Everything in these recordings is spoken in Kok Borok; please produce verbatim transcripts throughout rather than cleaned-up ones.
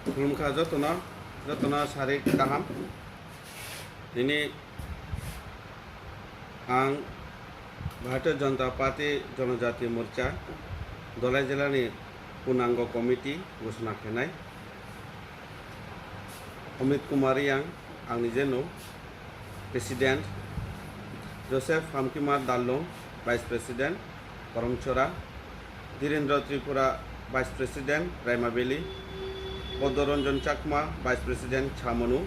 Khulumkha jotono, jotono sarik kaham. Tini ang Bharatiya Janata Party Janajati Morcha Dholai Jilani Punango Committee ghoshona khainai. Amit Kumar Reang, ang nijeno President, Joseph Hamkima Darlong, Vice President, Koromchora, Dhirendra Tripura, Vice President, Raima Valley, Podoranjan Chakma, Vice President, Chamonu,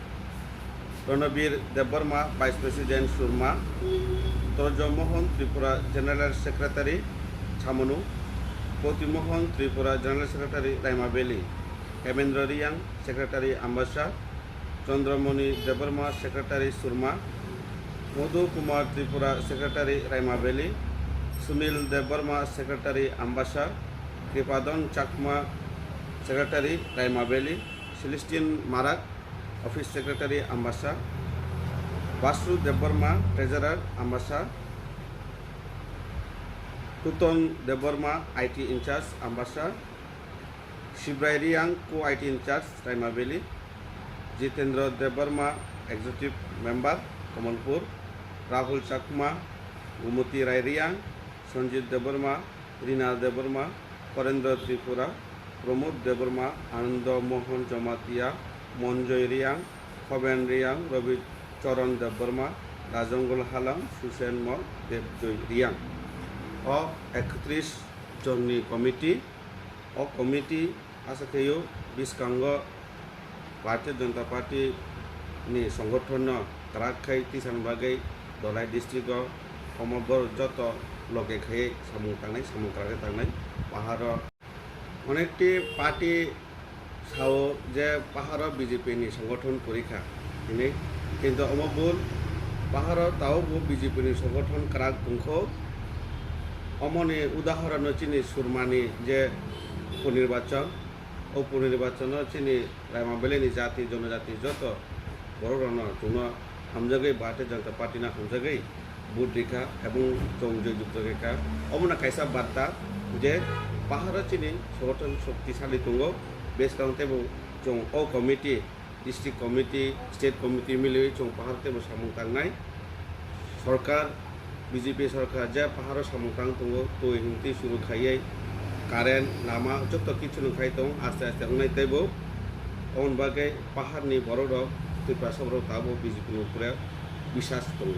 Ranabir Debbarma, Vice President, Surma, Torjo Mohan Tripura, General Secretary, Chamonu, Poti Mohan Tripura, General Secretary, Raima Valley, Hemendra Reang, Secretary, Ambasa, Chandramoni Debbarma, Secretary, Surma, Madhu Kumar Tripura, Secretary, Raima Valley, Sunil Debbarma, Secretary, Ambasa, Kripadon Chakma, Secretary, Raima Valley, Celestine Marak, Office Secretary, Ambasa, Basu Debbarma, Treasurer, Ambasa, Tuton Debbarma, I T in charge, Ambasa, Sibrai Reang, Co-I T in charge, Raima Valley, Jitendra Debbarma, Executive Member, Kamalpur, Rahul Chakma, Gumoti Rai Reang, Sanjit Debbarma, Rina Debbarma, Korendra Tripura, Pramod Debbarma, Anando Mohan Jamatia, Monjoy Reang, Khoben Reang, Rabi Charan Debbarma, Rajongol Halam, Susen Mol, Debjoy Reang. O ekatris jonni committee, o committee asa kheyo bwskango Bharatiya Janata Party ni songothono kwrak khai tisani bagwi Dholai district o omo borok joto loge khai samung tangnai, samung kwrak khe tangnai. Paharo onekti party sao je paharo B J P ni songothon kwrwi kha hinwi, kintu omo bul, paharo tao bo B J P ni songothon kwrak tongkho. Omoni udahoron no chini Surmani je punirbason, o punirbason no chini Raima Valley ni jati, jonojati joto borok rokno chwngno hamjagwi Bharatiya Janata Party no hamjagwi vote rikha ebong chwng joy jukto khe kha. Omono kaisa barta je paharo chini songothon shoktisali tongo, bwskango teibo chwng o committee, district committee, state committee miliwi chwng pahar teibo samung tangnai. Sorkar, B J P sorkar je paharo samung tang tongo, twi himtwi suru khaiwi, current, lama joto kichu no khai tong, aste aste wngnai teibo. Oboni bagwi paharni borok rok, Tiprasa borok tabuk B J P ni upre biswas tongo.